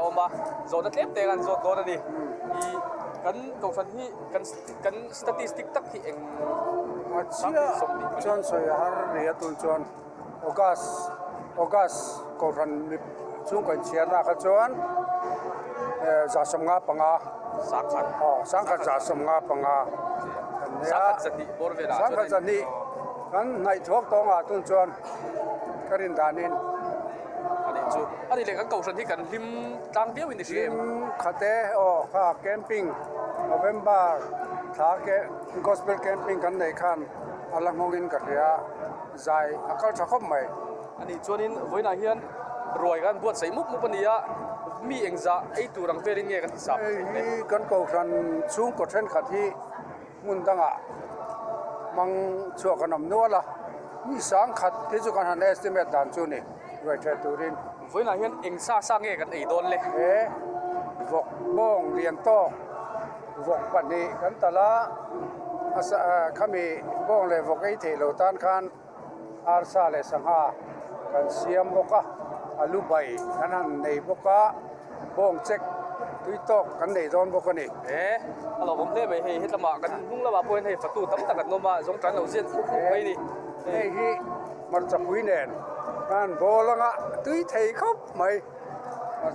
Awm a, zawhna tlem te kan zawt dawn a ni. I kan kohhran hi kan kan statistic tak hi eng A chiah chuan sawi a har ni a tun chuan August August kohhran mi chhungkaw inchhiarna kha chuan 155 Sangkhat aw sangkhat 155 kan nia Sangkhat zahnih bawr velah chuan sangkhat zahnih kan hnaih thuak tawng ah tun chuan ka rin danin A nih chu. A nih leh kan kohhran hi kan hlim tlang viau in i hria em? Hlim khat e aw kha camping November thla ke gospel camping kan neih khan a la nghawngin ka hria zai a kal tha khawp mai. A nih chuanin vawiinah hian ruai kan buatsaih mup mup a ni a, mi engzah ei tur ang velin nge kan hisap Hei hi kan kohhran chhungkaw thenkhat hi hmun dangah hmang chhuak an awm nual a, mi sangkhat hi chu kan han estimate dan chu ni ruai theh turin. Vawiinah hian eng sa sa nge kan ei dawn le? He vawk bawng lian tawk vawk pahnih kan talh a, a sa khami bawng leh vawk ei theih lo tan khan arsa leh sangha kan siam bawk a, alu bai kan han nei bawk a, bawng chek tui tawk kan nei dawn bawk a ni. E, a lo awm hle mai hei hetlama kan hnung lamah pawh hian hei fatu tam tak an awm a, zawng tan lo ziat khawp khawp mai a ni. Hei hi hmarchapui nen kan bawl anga tui thei khawp mai.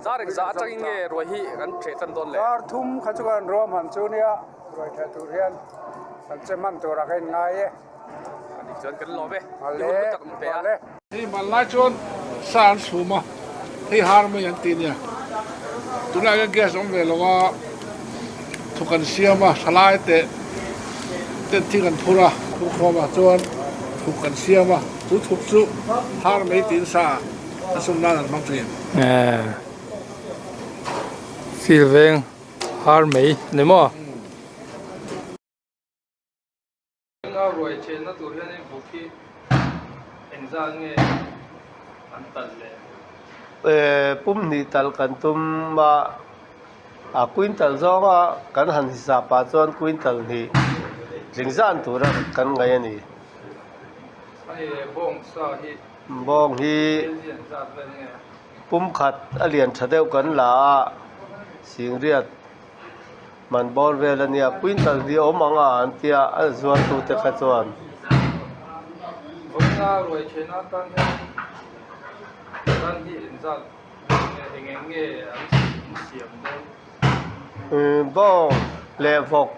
Zar engzah atangin nge ruai hi kan ṭheh tan dawn le? Dar thum kha chu kan ruam han chu nia, ruai ṭheh tur hian kan che hman turah ka inngai e. Ani chuan kan lawm e, i hun hlu tak min pe a. Hei hmanlai chuan sa an chhum a, hei har mai an ti nia. Tunah hian gas awm ve lo a, thuk an siam a, thalai teh ten thing an phur a, phur khawm ah chuan thuk an siam a, chu thuk chu har mai tiin sa a sum nan an hmang thin. Fil veng har mai ni maw? Enga ruai chenna tur hianin vuk hi engzat nge an talh le? Pumhnih talh kan tum a, a quintal zawnga kan han hisap ah chuan quintal hnih tling zan tura kan ngaih a ni. Bawng sa hi Bawng hi pumkhat a lian tha deuh kan la a, singriat. Man bawr vel a nia quintal hi awm ang a an tia a zuartu te kha chuan. Vawiina ruai theihna atan hian ran hi engzat nge eng eng nge an siam dawn? Bawng leh vawk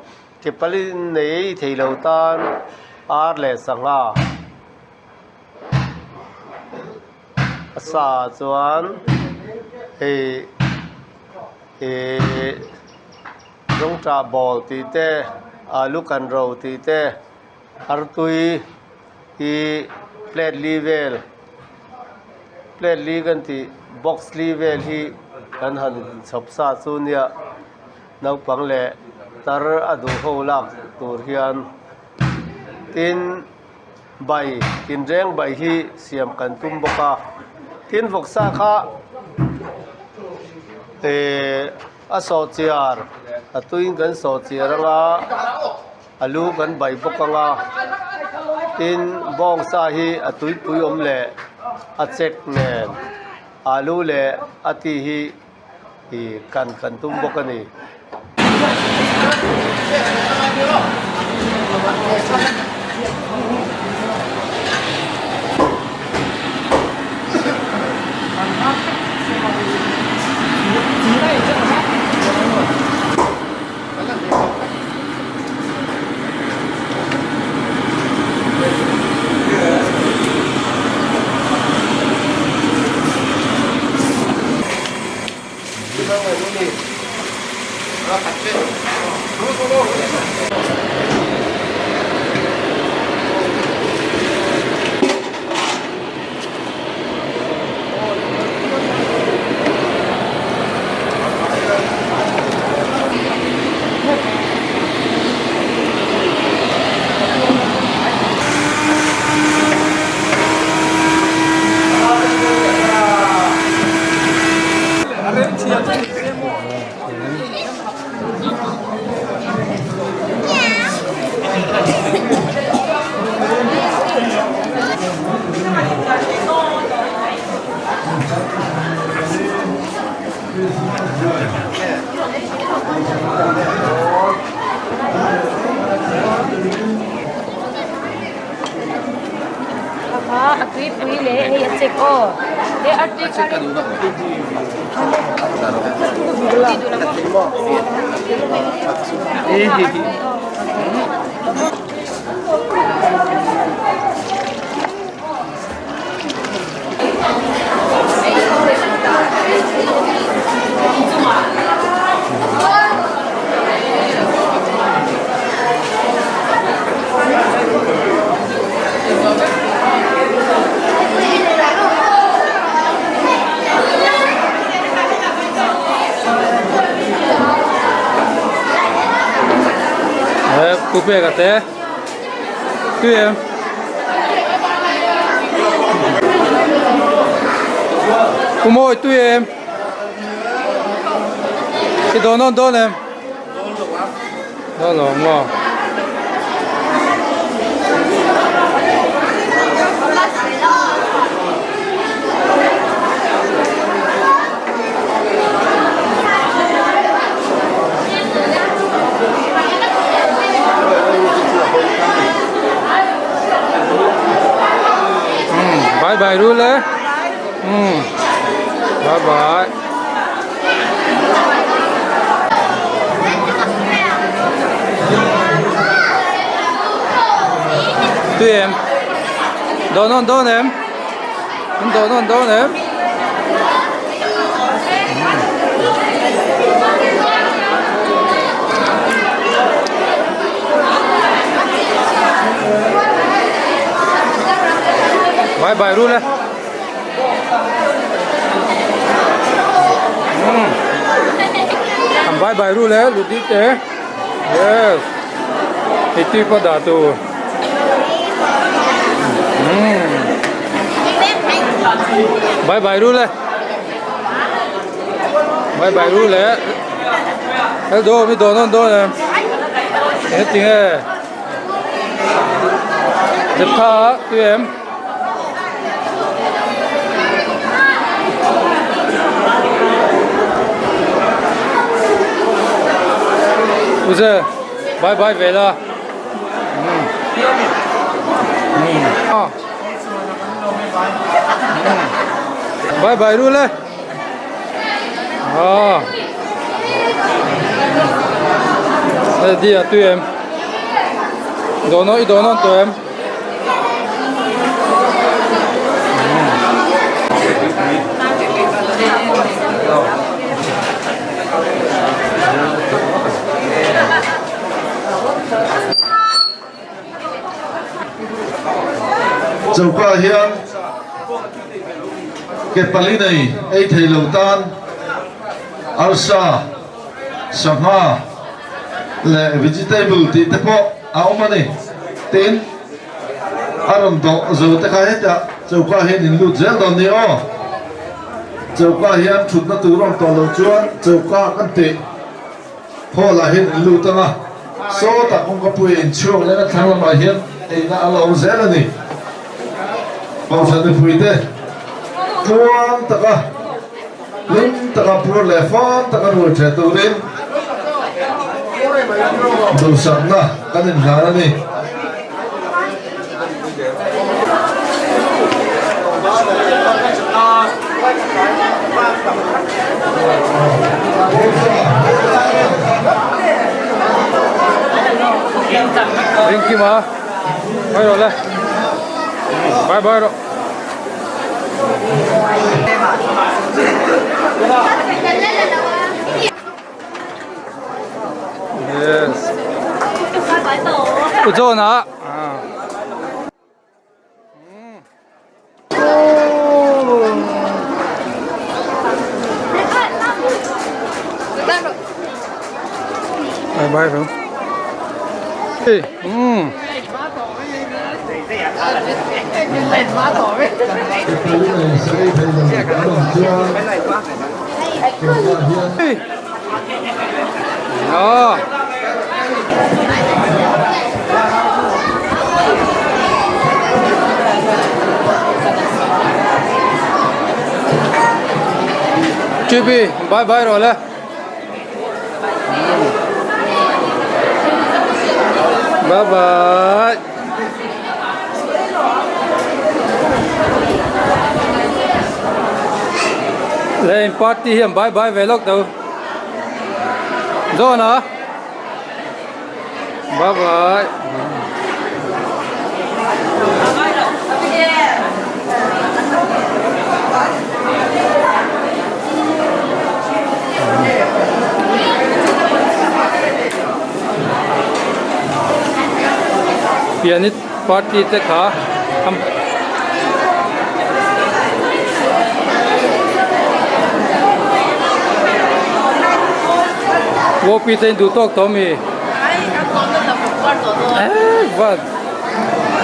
ke pali nei thei lo tan ar leh sangha a sa chuan hei. Ihh zawngṭah bawl tih te alu kan ro tih te artui hi plate li vel plate li kan tih box li vel hi kan han chhawp sa chu nia naupang leh tar a duh ho lak tur hian tin bai tinreng bai hi siam kan tum bawk a tin vawksa kha ehh a sawhchiar a tuiin kan sawhchiar anga a lu kan bai bawk anga tin bawngsa hi a tuipui awm leh a chek nen alu leh a ti hi ih kan kan tum bawk a ni. Pu peka te tui em. Pu mawi tui em. I dawn awn dawn em. Dawn lo ang maw. Bye bye rul e. Bye bye. Tui em. Dawn awn dawn em. An dawn awn dawn em. Bye bye rul e. An bye bye rul e Ludi te. Yes. Hei tui pawh dah tur. Bye bye rul e. Bye bye rul e. Hello mi dawn awn dawn em. Engtin nge? Zeptha tui em. Uze bye bye ve la. Bye bye rul e. Hei di a tui em. Dawn i dawn awn tawh em. Choka hian ke pali nei ei thei lo tan arsa, sangha leh vegetable tih te pawh a awm a ni. Tin, a rawn dawh zo te kha hetah choka hian in lut zel dawn ni aw. Choka hian thutna tur a awm tawh loh chuan choka kan tih. Hall ah hian in lut ang a, sawtah kawngkapui in chhuak leh a thlang lamah hian eina a lo zel a ni. Kohhran mipuite tluang taka hlim taka pur leh fam taka rul ṭhe turin duhsakna kan inhlan a ni. Ringkim a mai rawh le bye bye rawh. Yes. U John ah. Bye bye rawh. Hey. Ờ. Chibi, bye bye rồi le. Bye bye. Lane party hian bye bye ve lawk tho. John a. Bye bye. Pianit party te kha Wopi te in duh tawk tawh ami? Eh va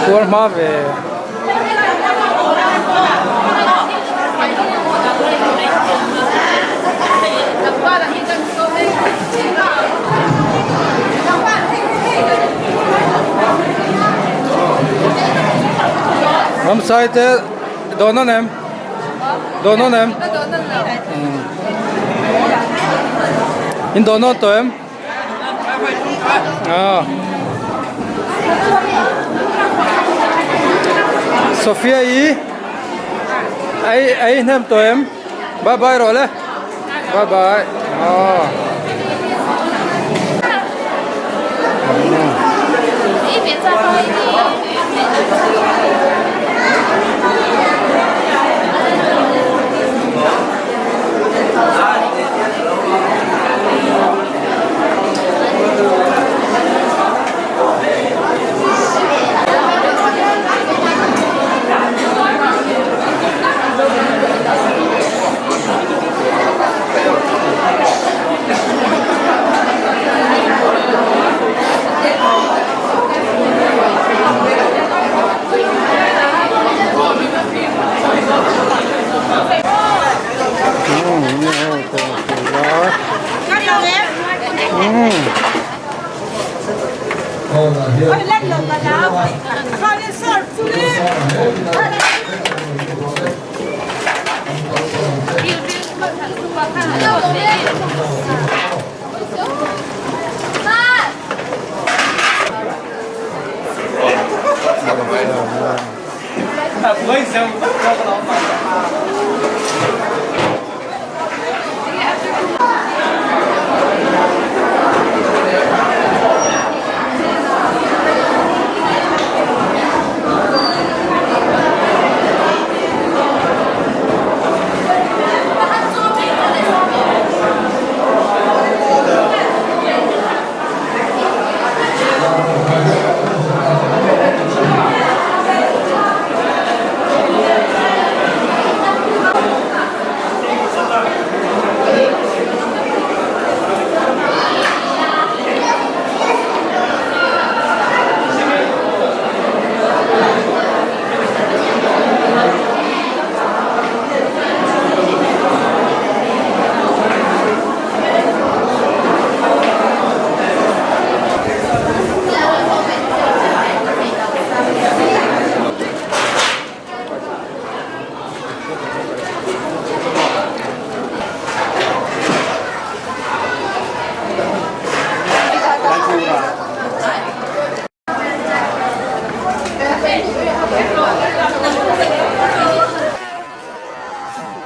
tuar hma ve. Ramsai te dawn an em? Dawn an em? In dawn an tawh em? Ah. Sophia i ai ai hnem tawh em? Bye bye rawh le. Bye bye. Ah.